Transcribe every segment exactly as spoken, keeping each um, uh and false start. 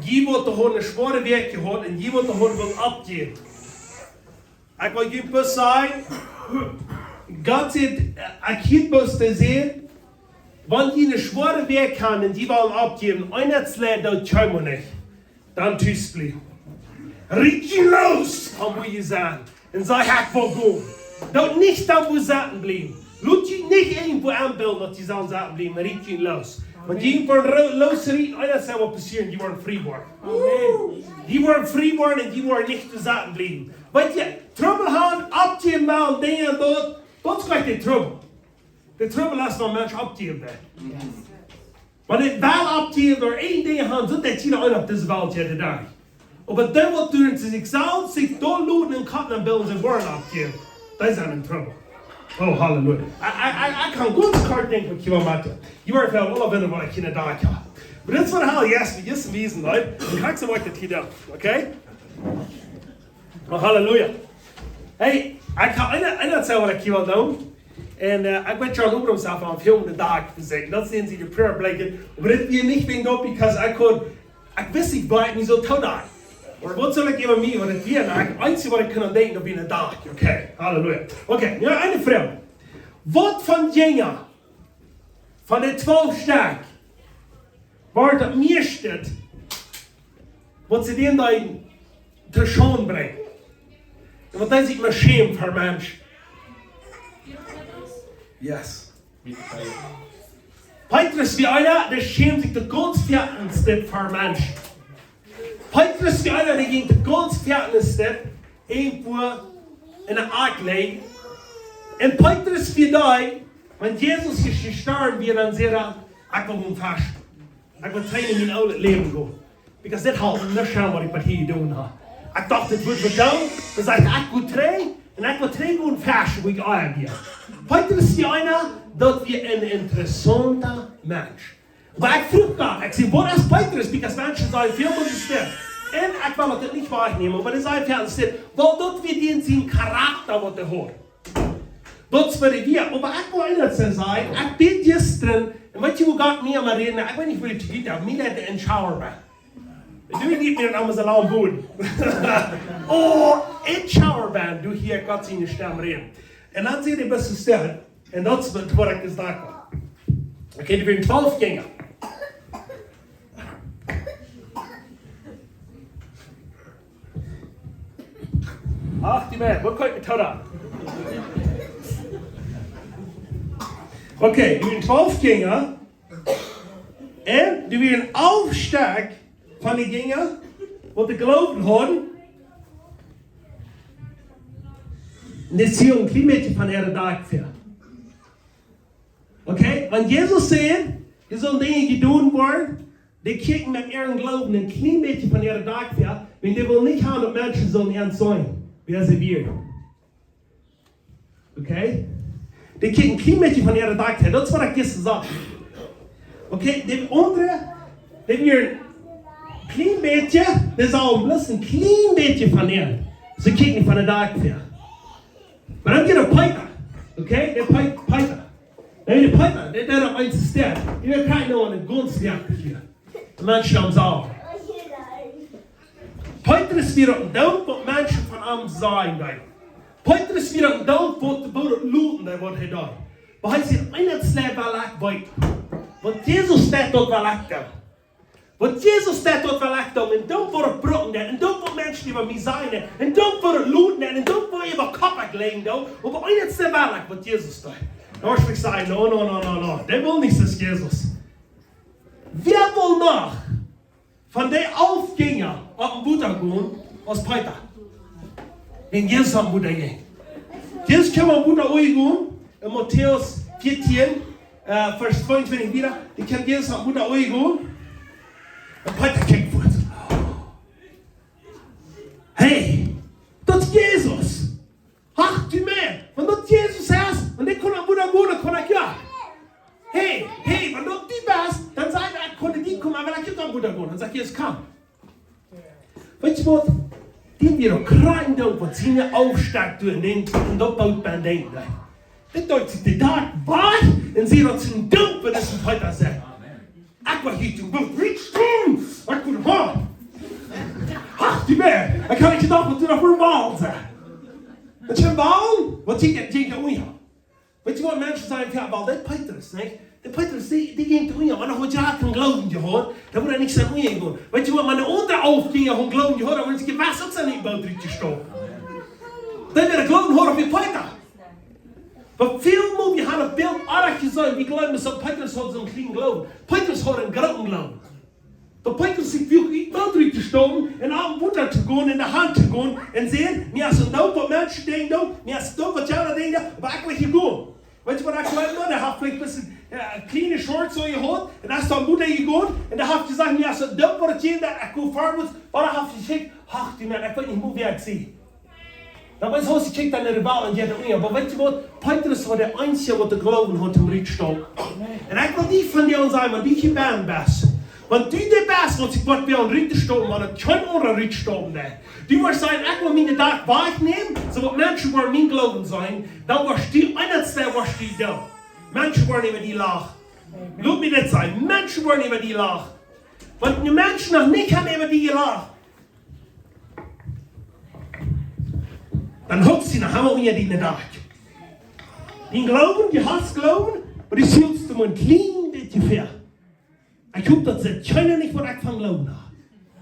Jie waut doa haben eene schwoare Wäakj jehaut un jie waut doa haben wellen oppjäwen. Ekj well junt bloos sajen, Gott sajcht, ekj hia bloos to seenen, wan jie eene schwoare Wäakj haben un jie wellen oppjäwen, eena es leid, daut kjeem nich, dan tus bliewen. Rieekj junt loos, om wua jie sent. Un saj: "Ekj well gonen." Daut nich dan wua sitten bliewen. Lot junt nich irjentwua aunbillen, daut jie sellen sitten bliewen. Rieekj junt loos. Wan jie woaren ro-, loosrieten, eena es waut passieren, jie woaren frie woaren. Jie woaren frie woaren un jie woaren nich doa sitten bliewen. Weetst, Trubbel haben, oppjäwen, Dinja, daut, daut es jlikj de Trubbel. De Trubbel es, wan Mensch oppjäwen well. Wan ekj well oppjäwen, ooda een Dinkj haben, soo daut jieda eena opp dise Welt jeit, dee deit. Oba dee waut derch sikj selfst sikj doa loten un Gott aunbillen, see woaren oppjäwen, dee sent en Trubbel. Oh, halleluja. Ekj, ekj, ekj, ekj kaun goot kort denkjen, waut ekj hia well moaken. Jie woaren veleicht aula wundren, waut ekj hia en de Dach hab. Oba dit es waut Herr Jesus, Jesus wiesen deit. Un kjikj, soo woa ekj daut hia doonen, okay? Oh, halleluja. Hey, ekj kaun eena, eena sajen, waut ekj hia well doonen. Un, eh, ekj weet, John Abrams haft aul väl en de Dach jeseeten. Daut sent see de Prayer Blanket. Oba dit wia nich wäajen daut, because ekj kunn, ekj wist nich, waut ekj mie sull toodakjen. Ooda waut sull ekj äwa mie, waut ekj wia, un ekj, eensje waut ekj kunn denkjen, daut wia en Dach. Okay, halleluja. Okay, nu eene Froag. Waut von Jinja, von de twalf Stekj, wort daut mieeschte, waut see dän deeden, to Schaund brinjen? Un waut dee sikj mau schämen ver Mensch. Yes. Petrus wia eena, dee schämd sikj daut gaunz väaten Step ver Mensch. Petrus wia eena, dee jinkj daut gaunz väaten Step irjentwua en de Akj lajen. Un Petrus wia dee, wan Jesus je-, jestorwen wia, dan säd hee: "Ekj well gonen fasten. Ekj well trigj en mien oolet Läwen gonen. Because dit haft nuscht aun, waut ekj waut hia jedonen hab. Ekj docht, dit wudd waut doonen." Dan säd hee: "Ekj go trigj, un ekj well trigj gonen fasten, wua ekj ea wia." Petrus wia eena, daut wia en interessaunta Mensch. Oba ekj fruach Gott, ekj säd: "Waut es Petrus?" Because Menschen sajen väl von dee Step. Un ekj well daut nich wajchnämen, oba dee sajen väl Step. Well, daut wia dän sien Charakta, waut hee haud. Daut es waut hee wia. Oba ekj well eent sajen, ekj bäd jistren, un weetst, wua Gott mie aun räden, ekj weet nich, woo dee to dee, oba mie leet en Shower Band. Du, ekj weet nich, waut aun mien Alarm wia. Oh, en Shower Band, du hieescht Gott siene Stemm räden. Un dan säd hee: "Best du stell?" Un daut es waut, waut ekj jesajcht hab. Okay, doa wieren twalf Jinja. Ach, dee Mensch, waut kaun ekj mie toodakjen? Okay, doa wieren twalf Jinja. Un doa wieren alf Stekj von de Jinja, waut dän Gloowen hauden. Un dee hielden een kjlien bät von äare Dakj väa. Okay? Wan Jesus säd, doa sullen Dinja jedonen woaren, dee kjikjten met äaren Gloowen een kjlien bät von äare Dakj väa, wiels dee wullen nich haben, daut Menschen sullen an seenen, wäa see wieren. Okay? Dee kjikjten een kjlien bät von äare Dakj väa. Daut es waut ekj jistren säd. Okay, de aundre, dee wieren een kjlien bät, dee sagen bloos een kjlien bät von an. See kjikjten von de Dakj väa. Oba dan jeit de Peeta. Okay, de Pee-, Peeta. Dan jeit de Peeta, dee, dee deed opp eent steit. Dee kjikjt nu aun de gaunz Welt hia. De Menschen aum Saul. Petrus wia opp een Doop, waut Menschen von am sajen deeden. Petrus wia opp een Doop, waut de Boot loten deed, waut hee deed. Oba hee säd: "Eent es leewa, well ekj weeten. Waut Jesus deed, daut well ekj doonen. Waut Jesus deed, daut well ekj doonen. Un daut woat brucken doonen. Un daut woat Menschen äwa mie sajen doonen. Un daut woat loten doonen. Un daut woat äwa Kopp jleien doonen. Oba eent es leewa, well ekj waut Jesus deed." Dan wudd ekj sajen: "No, no, no, no, no. Dee well nich soo aus Jesus." Wäa well noch von dee alf Jinja opp daut Wota gonen aus Peeta? Wan Jesus opp daut Wota jinkj. Jesus kjeem opp daut Wota gonen, en Matäus vieetieen, eh, Varsch tweeuntwintich wieda, dee kjeem Jesus opp daut Wota gonen. Un Peeta kjikjt fuaz. Hey, daut es Jesus. Ach, dee Maun, wan daut Jesus es, un dee kaun opp daut Wota gonen, kaun ekj uk. Hey, hey, wan daut du best, dan saj ekj, ekj kaun nich komen, oba ekj kaun opp daut Wota gonen. Dan sajcht Jesus: "Komm." Weetst du waut? Dee wia uk krakjt daut, waut siene Aufstoot doa en dän, en daut Boot bie dän deed. Dit deed sikj de Dakj wajch un säd, daut es een Doop, waut es een Peeta säd. Ekj woa hia too, woa rich too, ekj woa ha. Nä, dan kaun ekj jedocht, waut du noch fa Walen sajchst. Waut fa Walen? Waut jinkj, jinkj doa unja? Weetst du waut Menschen sajen, jo, well, daut Petrus, nä? Daut Petrus, dee, dee jinkj doa unja, wan hee noch waut jrod von Gloowen jehaut, dan wudd hee nich soo unjagonen. Weetst du waut, wan de aundre aul Dinja von Gloowen jehaut, dan wudden see jewess uk sent ut daut Boot rutjestoaken. Dan wia de Gloowen hoat opp de Peter. Oba väl mol, wie haben daut Bilt aundasch jeseenen, wie jleewen, daut Petrus haud soon kjlienen Gloowen. Petrus haud eenen grooten Gloowen. Daut Petrus sikj wull ut daut Boot rutjestoaken un opp Wota to gonen, enne Haunt to gonen, un säd: "Mie es een Doot waut Menschen denkjen, mie es een Doot waut jana denkjen, oba ekj well hia gonen." Weetst du waut ekj jleew? Dee haud veleicht een bät, jo, kjliene Shorts soo jehaut, un es dan opp Wota jegonen, un dee haud jesajcht: "Mie es een Doot waut ekj denkj, ekj go verwoats." Oba dee haud jesajcht: "Ach, du Maun, ekj weet nich mol, wäa ekj sie." Dan weetst du, aus ekj kjikj dan no de Wal un jeit unja. Oba weetst du waut? Petrus wia de eensja waut de Gloowen haud om rutjestoaken. Un ekj well die vondoag sajen, wan du hia best, wan du de best waut sikj woat wellen rutjestoaken, wan et kjeen aundra rutjestoaken haft. Du woascht sajen: "Ekj well mienen Dakj wajchnämen, soo daut Menschen woaren mienen Gloowen seenen." Dan woascht du, eent, twee, woascht du doot. Menschen woaren äwa die lachen. Lot mie dit sajen: Menschen woaren äwa die lachen. Wan de Menschen noch nich haben äwa die jelacht, dan hocken see noch emma unja dien Dakj. Dien Gloowen, du hast Gloowen, oba du schielst am een kjlien bät väl. Ekj hop, daut sajcht kjeena nich, waut ekj von Gloowen hab.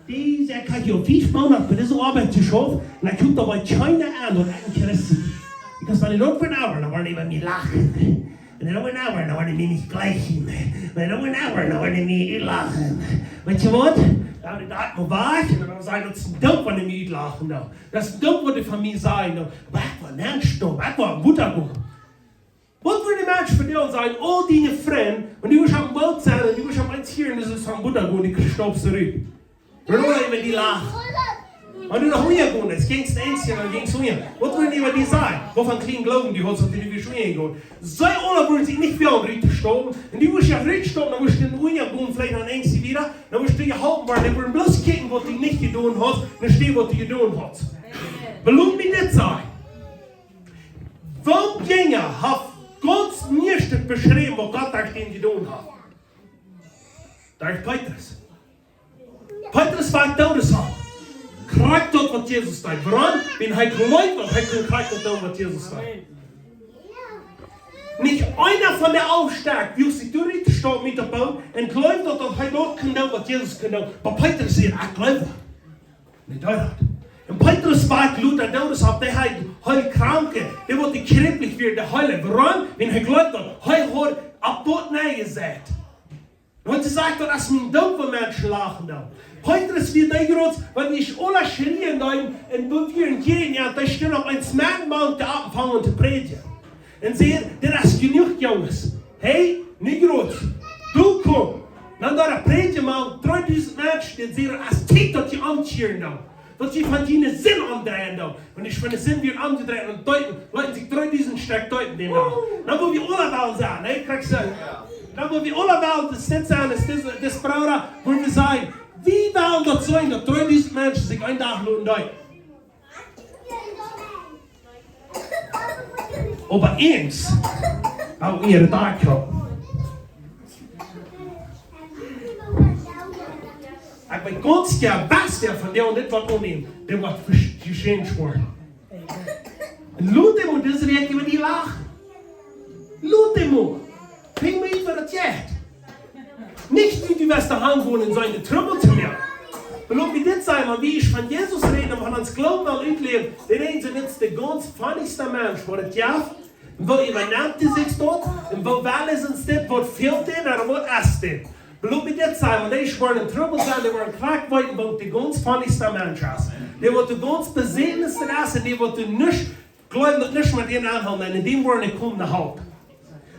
Dee sajcht: "Ekj hab hia fief Moonat bie dise Oabeit jeschauft, un ekj hop, daut weet kjeena aun, daut ekj een Christ sie." Because wan ekj daut woa, dan woaren see äwa mie lachen. Un dan woaren see, dan woaren see mie nich jlikjen. Un dan woaren see, dan woaren see mie utlachen. Weetst du waut? Dan woa ekj daut mol wajch, un dan sajen see: "Daut es een Doot, waut dee mie utlachen deit. Daut es een Doot, waut dee von mie sajen deit. Oba ekj woa nich stoawen, ekj woa opp Wota gonen." Waut woaren de Menschen vondoag sajen? Aul diene Frind, wan du woascht opp een Boot sennen, un du woascht opp eemol hieren, daut see opp Wota gonen, dee stoapen trigj. Waut woaren see äwa die lachen? Wan du noch unjagonen best, jinkjst eent, dan jinkjst unja. Waut woaren see äwa die sajen? Waut fa een kjlienen Gloowen du hast, daut du nich best unjagonen. See aula woaren sikj nich wellen rutjestoaken. Un du woascht je rutjestoaken, dan woascht du unjagonen, veleicht dan eent wada. Dan woascht du jeholpen woaren. Dee woaren bloos kjikjen, waut du nich jedonen hast, nich dee, waut du jedonen hast. Oba lot mie dit sajen. Woo Jinja haft Gott mieescht beschräwen, waut Gott derch dän jedonen haft? Derch Petrus. Petrus wia doodeshoop. Krakjt daut, waut Jesus deed. Wuarom? Wiels hee jleewd, daut hee kunn krakjt daut doonen, waut Jesus deed. Nich eena von de Aufstag, woo see doa rutjestoaken met de Boot, un jleewd daut, daut hee daut kunn doonen, waut Jesus kunn doonen. Oba Petrus säd: "Ekj jleew daut." Nich daut. Un Petrus wia lota doodeshoop, dee heeld Kranke, dee waut kjripplich wieren, dee heeld. Wuarom? Wiels hee jleewd daut, hee haud opp daut nä jesajcht. Un hee sajcht, daut es mien Doot, waut Menschen lachen doonen. Petrus wia dee Jrots, wan wie aula schrieen deeden, un woo wie en Jäajen, jo, dee stunt opp eemol met Maun opp un funk aun to prädjen. Un säd: "Dit es jenuach, Junges. Hey, nu Jrots, du komm." Dan deed hee prädjen, Maun, dreedusent Menschen, dee säden: "Es Tiet, daut jie omkjieren doonen. Daut jie von june Sind omdreien doonen." Un aus von de Sind wieren omjedreit, dan deeden, leeten sikj dreedusent Stekj deepen dän Dach. Dan wudden wie aula wellen sennen, nä, krakjt soo. Dan wudden wie aula wellen, daut dit sennen, es dit, dit Brooda, wudden wie sajen: "Wie wellen daut sennen, daut dreedusent Menschen sikj een Dach loten deepen." Oba eent, woo wie daut doa haben. Ekj weet gaunz jewess, wäa von dee dit woat aunnämen, dee woat jeschenkt woaren. Un lot dee mol dise Wäakj äwa die lachen. Lot dee mol. Finj mol ut, waut daut jeit. Nich, du, du woascht doa hangonen un sennen de Trubbel to moaken. Oba lot mie dit sajen, wan wie von Jesus räden un von ons Gloowen wellen utläwen, dan räden see met de gaunz funnieste Mensch, waut et jeft. Un woo äwanämt dee sikj daut? Un woo well es ons dit? Waut fält dän? Ooda waut es dit? Oba lot mie dit sajen, wan dee woaren en Trubbel sennen, dee woaren krakjt weeten, waut de gaunz funnieste Mensch es. Dee waut de gaunz besäwendste es un dee waut du nich jleewst, daut nuscht met dän aunhoolen, un dee woaren nich komen no Help.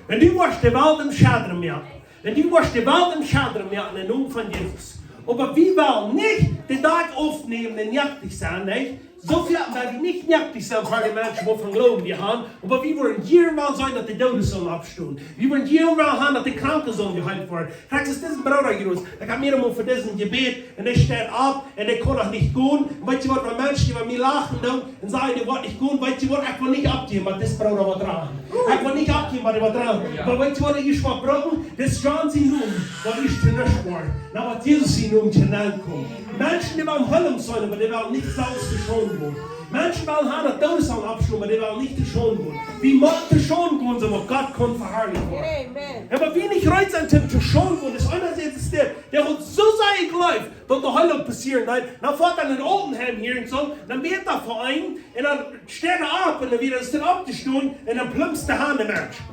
Un du woascht de Welt em Schaddren moaken. Un du woascht de Welt em Schaddren moaken em Nomen von Jesus. Oba wie wellen nich dän Dach aufnämen un jenuach sennen, nä? Soo väl, daut wie nich moaklich sent fa de Menschen, waut von Gloowen wie haben, oba wie wellen hia mol seenen, daut de Dooden sullen oppstonen. Wie wellen hia mol haben, daut de Kranke sullen jeheelt woaren. Krakjt aus disen Brooda hia, ekj hab mie mol fa disen jebät, un hee steit opp, un hee kaun noch nich gonen. Un weetst du waut, wan Menschen äwa mie lachen doonen un sajen, hee woat nich gonen, weetst du waut, ekj well nich oppjäwen, bat dis Brooda woat rannen. Ekj well nich oppjäwen, bat hee woat rannen. Oba weetst du waut, ekj woa brucken, dis John sien Nomen, woat nich to nuscht woaren. Dan woat Jesus sien Nomen to Nomen komen. Menschen, dee wellen Heilunk seenen, oba dee wellen nich selfst to Schoon gonen. Menschen wellen haben, daut Doodes sellen oppstonen, oba dee wellen nich to Schoon gonen. Wie motten to Schoon gonen, soo daut Gott kaun veharlicht woaren. Amen. Un wan wie nich reed sent, om to Schoon gonen, es eena, daut es dee, dee haft soo sea jejleeft, daut de Heilunk passieren deed. Dan foat hee no een Altenheim hia un soo, dan bät hee fa eenem, un dan steit hee opp, un dan wada es hee oppjestonen, un dan plumpst hee aun dän Mensch.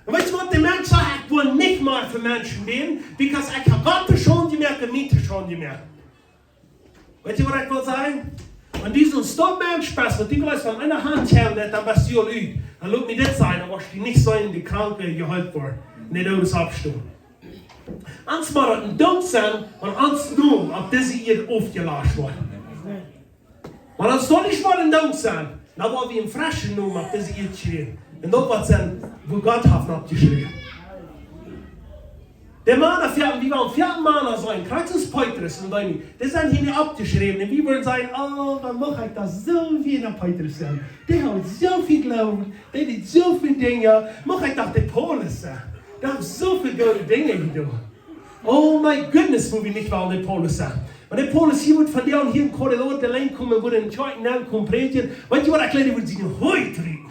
Un weetst du waut, de Mensch sajcht, ekj well nich mea fa Menschen bäden, because ekj hab Gott to Schoon jemoakt un mie to Schoon jemoakt. Weetst du waut ekj well sajen? Wan du soon stom Mensch best, daut du bloos von eene Haunt kjemst, dan best du aul ut. Dan lot mie dit sajen, dan woascht du nich seenen, de Kranke jeheelt woaren, un de Doodes oppstonen. Ons mott daut een Dank sennen, wan ons Nomen opp dise Ieed aufjelast woat. Wan ons daut nich mol een Dank sennen, dan woa wie een freschen Nomen opp dise Ieed kjrieen. Un daut woat sennen, wua Gott haft oppjeschräwen. De Mana, wie haben, wie haben väl Mana seenen, krakjt aus Petrus un Dani. Dee sent hia nich oppjeschräwen. Un wie wudden sajen, oh, wan mucht ekj doch soo aus Petrus sennen. Dee haud soo väl Gloowen, dee deed soo väl Dinja. Mucht ekj doch de Paulus sennen. Dee haud soo väl goode Dinja jedonen. Oh my goodness, woo wie nich wellen de Paulus sennen. Wan de Paulus hia wudd von doa hia em Korridor auleen komen, wudd en Kjoakj nenkomen prädjen. Weetst du waut, ekj jleew, dee wudd siene Hoot rieekjen.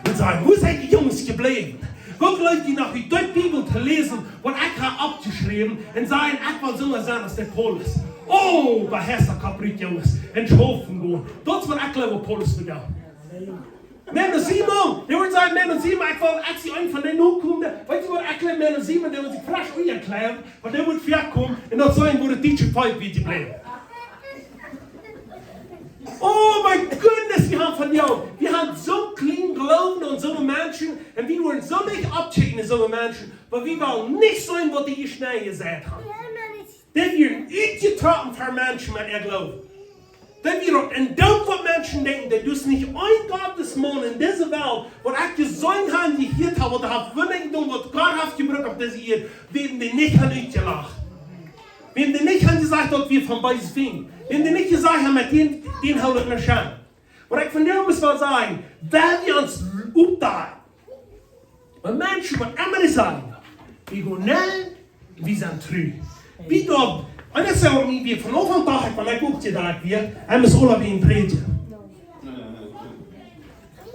Un sajen, wua sent dee Junges jebläwen? Woo jleew jie noch, woo de Bibel to läsen, waut ekj hab oppjeschräwen, un sajen, ekj well soo sennen aus de Paulus. Oh, beheescht, Kapriet, Junges, un schaufen gonen. Daut es waut ekj jleew, waut Paulus wudd doonen. Menno Simon, dee wudd sajen, Menno Simon, ekj well, ekj sie eena von de Nokomen. Weetst du waut, ekj jleew, Menno Simon, dee wudd sikj fresch aunjekjleet, wan dee wudd väakomen, un daut soo een wudd daut dietsche Volkj wada bliewen. Oh my goodness, wie haben von doa, wie haben soo kjlien Gloowen aun soone Menschen, un wie wudden soo leicht oppkjikjen no soone Menschen, oba wie wellen nich seenen, waut dee hia schnell jesajcht haben. Dee wieren utjetrocken fa Menschen met äa Gloowen. Dee wieren uk een Doot, waut Menschen denkjen, daut es nich een Gottesmaun en dise Welt, waut ekj jeseenen hab, jehieet hab, waut haft Wunda jedonen, waut Gott haft jebrukt opp dise Ieed, wäm dee nich haft utjelacht. Wäm dee nich haft jesajcht, daut wia von beese Finj. Wäm dee nich jesajcht haft, met dän, dän hool ekj nich aun. Waut ekj von doa mott sajen, wan wie ons oppdakjen, wan Menschen waut emma sajen, wie gonen nenn, wie sent tru. Wie doa, un daut es soo, wie, wie von Aunfank aun, wan ekj oppjedakjt wia, ekj mott aulawäajen prädjen.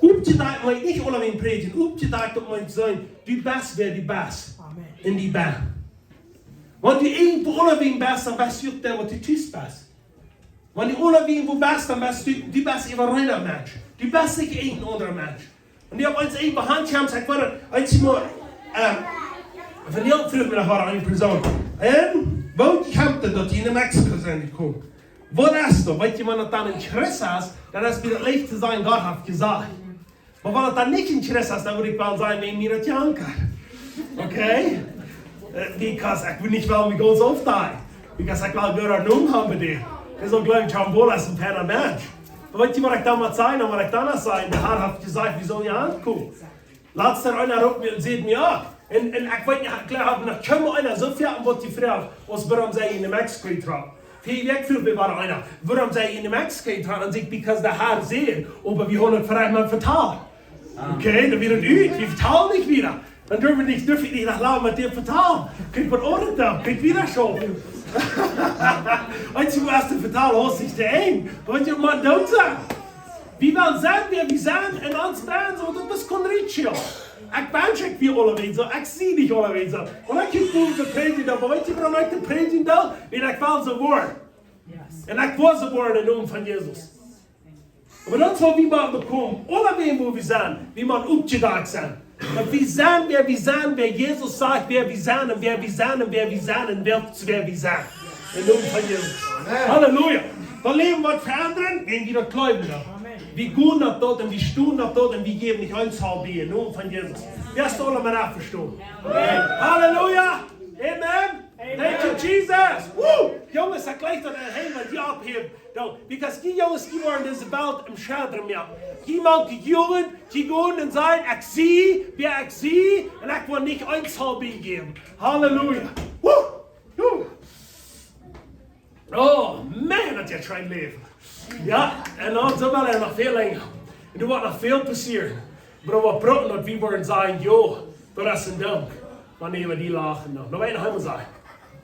Oppjedakjt meent nich aulawäajen prädjen, oppjedakjt, daut meent sennen, du best wäa du best. Amen. Un du best. Wan du irjentwua aulawäajen best, dan best du uk doa, waut du tus best. Wan du aulawäajen wua best, dan best du, du best äwa een Mensch. Du best nich een aundra Mensch. Un du hast eent äwa Haunt kjemt, ekj woa, eent mol, äh, von die Frieed mie noch wada eene Persoon. Un, woo kjemt daut, daut jie no Mexiko sent jekomen? Waut es daut? Weetst du, wan daut dan een Christ es, dan es daut leicht to sajen, Gott haft jesajcht. Oba wan daut dan nich een Christ es, dan wudd ekj wel sajen, wäajen mie daut jankat. Okay? Äh, because ekj wudd nich wellen mie gaunz oppdakjen. Because ekj well goot Nomen haben bie dee. Dee saul jleewen, John Paul es een feina Mensch. Oba weetst du, waut ekj dan mott sajen, un waut ekj dan noch sajen, de Herr haft jesajcht, wie sellen hia aunkomen. Latst wia eena ropt mie un säd mie, jo. Un, un ekj weet nich, ekj jleew, haud noch kjeenmol eena soo väl aun waut jefroacht, aus wuarom sie jie no Mexiko jetrocken. Väl Wäakj fruach mie wada eena, wuarom sie jie no Mexiko jetrocken? Dan saj ekj, because de Herr säd, oba wie haben daut vondoag mol vetalt. Okay, dan wia daut ut, wie vetalen nich wieda. Dan durf ekj nich, durf ekj nich noch lang met däm vetalen. Kjikj waut aundret dan, kjikj wieda schaufen. Weetst du, woo es to vetalen, haud nich to Enj. Weetst du, waut maun doonen saul? Wie wellen sennen, wäa wie sent, un ons brennt soo, daut es Conricio. Ekj wensch, ekj wia aulawäajen soo, ekj sie nich aulawäajen soo. Un ekj kjikj goot to prädjen, oba weetst du, wuarom ekj to prädjen doo? Wiels ekj well soo woaren. Yes. Un ekj woa soo woaren em Nomen von Jesus. Oba daut es waut wie motten bekomen, aulawäajen wua wie sent, wie motten oppjedakjt sennen. Daut wie sent, wäa wie sent, wäa Jesus sajcht, wäa wie sent, un wäa wie sent, un wäa wie sent, un wäa, wäa wie sent. Em Nomen von Jesus. Amen. Halleluja. Daut Läwen woat veendren, wan wie daut jleewen, jo. Amen. Wie gonen opp daut un wie stonen opp daut un wie jäwen nich ons Hoat bie, em Nomen von Jesus. Wie sent aula mol aufjestonen. Amen. Halleluja. Amen. Amen. Thank you, Jesus. Woo! Junges, Ekj jleich daut hee waut hia opphäft. Doa, because dee Junges, dee woaren dise Welt em Schedren moaken. Dee moaken Jugend, dee gonen un sajen: "Ekj sie wäa ekj sie, un ekj woa nich een Zoll bie jäwen." Halleluja. Woo! Woo! Oh, Maun, daut es een scheenet Läwen. Jo, un dan sent wie noch väl lenja. Un doa woat noch väl passieren. Oba wie brucken daut, wie woaren sajen: "Jo, daut es een Dank, wan wie dee lachen." Doa, doa woa ekj noch eemol sajen,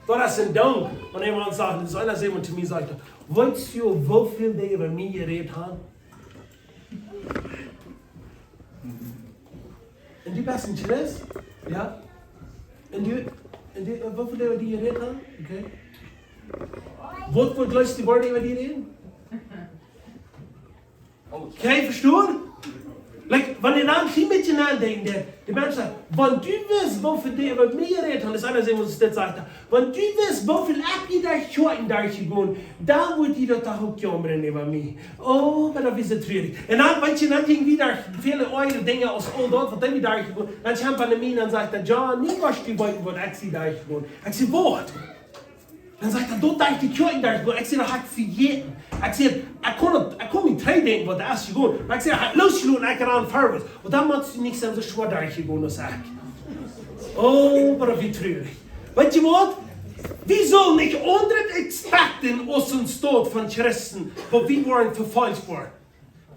daut es een Dank, wan eena sajen, daut es eena, dee to mie sajcht: "Weetst du, woo väl dee äwa mie jerät haben?" Un du best een Christ? Jo. Un du, un du, woo väl dee äwa die jerät haben? Okay. Waut, waut jleefst du, woaren dee äwa die räden? Okay, vestonen? Like, wan eena dan hia met je nodenkjt, de, de Mensch sajcht: "Wan du wist, woo väl dee äwa mie jerät haben", daut es eena, dee mott dit sajen: "Wan du wist, woo väl ekj die doa Kjoakjen derchjegonen, dan wudd die daut doch uk jaumren äwa mie." Oh, oba daut es soo trurich. Un dan, weetst du, dan jinj wie doa väle aundre Dinja aus aul daut, waut wie derchjegonen. Dan kjemt eena no mie un sajcht: "John, nich waut du weetst, waut ekj sie derchjegonen." Ekj saj: "Waut?" Dan sajcht hee: "Daut doa Kjoakjen derchjegonen." Ekj saj: "Daut hab ekj vejäten." Ekj saj: "Ekj kaun daut, ekj kaun mie trigj denkjen, waut doa es jegonen." Oba ekj saj: "Ekj hab losjeloten, ekj ran verwoats." Un dan motst du nich soo schwoa derchjegonen aus ekj. Oh, oba woo trurich. Weetst du waut? Wie sellen nich aundret expecten aus ons daut von Christen, wan wie woaren vefolcht woaren.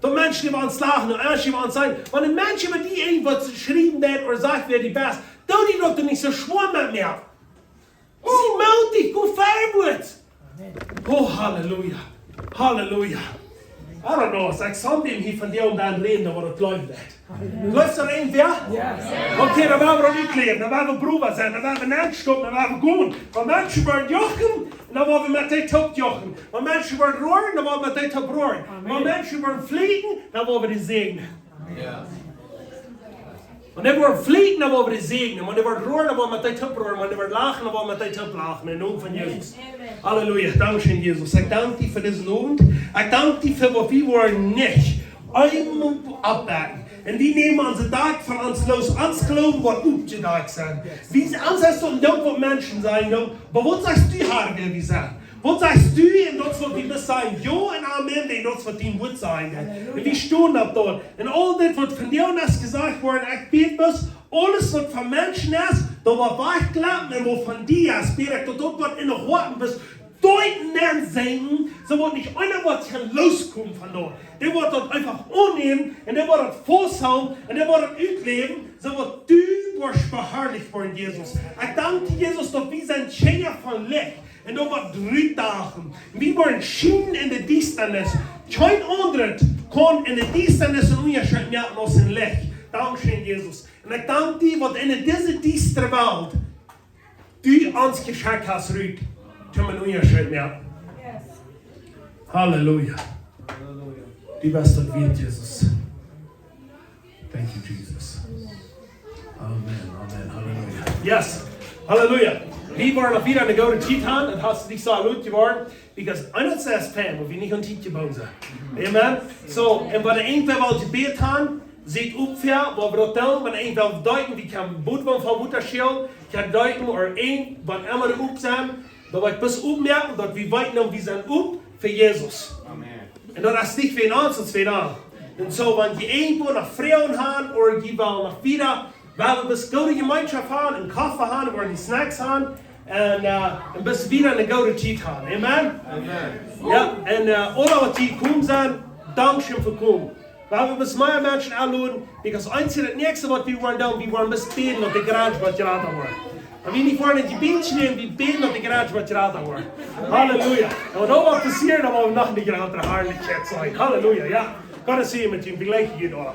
Daut Menschen äwa ons lachen, daut Menschen äwa ons sajen. Wan een Mensch äwa die irjentwaut schriewen deit ooda sajcht, wäa du best, doo die daut nich soo schwoa moaken. Sie mootich, go verwoats. Oh, Halleluja. Halleluja. I don't know, es ekj sometime hia von die un dan räden, dan woat daut leew. Jleeft daut irjentwäa? Okay, dan woa wie daut nich läwen, dan woa wie Bruda sennen, dan woa wie nich stoppen, dan woa wie gonen. Wan Menschen woaren jochen, dan woa wie met dee toop jochen. Wan Menschen woaren roaren, dan woa wie met dee toop roaren. Wan Menschen woaren fluchen, dan woa wie dee säajnen. Wan dee woaren fluchen, dan woa wie dee säajnen. Wan dee woaren roaren, dan woa wie met dee toop roaren. Wan dee woaren lachen, dan woa wie met dee toop lachen. Em Nomen von Jesus. Halleluja. Dankscheen, Jesus. Ekj dank die fa disen Owent. Ekj dank die fa waut wie woaren nich eemol oppbakjen. Un wie nämen onse Doak von ons loos. Ons Gloowen woat oppjedakt sennen. Wie, ons es daut een Doak, waut Menschen sajen, no, oba waut sajchst du, Herr, wäa wie sent? Waut sajchst du? Un daut es waut wie bloos sajen: "Jo un amen", un daut es waut dien Wuat sajcht. Un wie stonen opp daut. Un aul dit, waut von die es jesajcht worden, ekj bäd bloos, aules, waut von Menschen es, daut woat wajchjekjlapt, un waut von die es, bäd ekj, daut daut woat en de Hoaten bloos doa nenn senkjen, soo daut nich eena woat kjennen loskomen von doa. Dee woat daut eefach aunnämen, un dee woat daut fausthoolen, un dee woat daut utläwen, soo daut du woascht veharlicht woaren, Jesus. Ekj dank die, Jesus, daut wie sent Kjinja von Licht. Un daut woat rutdagen. Wie woaren schienen en de Diestanis. Kjeen aundret kaun en de Diestanis een Unjascheet moaken aus en Licht. Dankscheen, Jesus. Un ekj dank die, waut en dise diestre Welt du ons jeschekjt hast rut, om een Unjascheet moaken. Halleluja. Du best daut wieet, Jesus. Thank you, Jesus. Amen, amen, halleluja. Yes, halleluja. Wie woaren noch wada eene goode Tiet haben, daut haft nich soo lang jeworden, because eent es fein, wan wie nich aun Tiet jebungen sent. Amen. So, un wan irjentwäa well jebät haben, sitt opp, wäa wie daut doonen, wan irjentwäa well denkjen, wie kjennen Boot von Wota schellen, kjennen denkjen, ooda irjent, waut emma doa opp sent, daut wie bloos oppmoaken, daut wie weeten, wie sent opp fa Jesus. Amen. Un daut es nich fa ons, daut es fa am. Un soo, wan jie irjentwoo noch Froagen haben, ooda jie wellen noch wada, wie woaren bloos goode Jemeenschoft haben, een Koffe haben, wie woaren Snacks haben, un, äh, un bloos wada eene goode Tiet haben. Amen? Amen. Jo, un, äh, aule waut hia jekomen sent, dankscheen fa komen. Wie woaren bloos mea Menschen enloden, because eent es daut näakjste waut wie woaren doonen, wie woaren bloos bäden daut de Garage woat jrata woaren. Un wie nich woaren een Jebäd nämen, wie bäden daut de Garage woat jrata woaren. Halleluja. Un wan daut woat passieren, dan woaren wie noch eene jratere Harlichkjeit seenen. Halleluja, jo. Gott es hia met junt, wie jlikjen junt aula.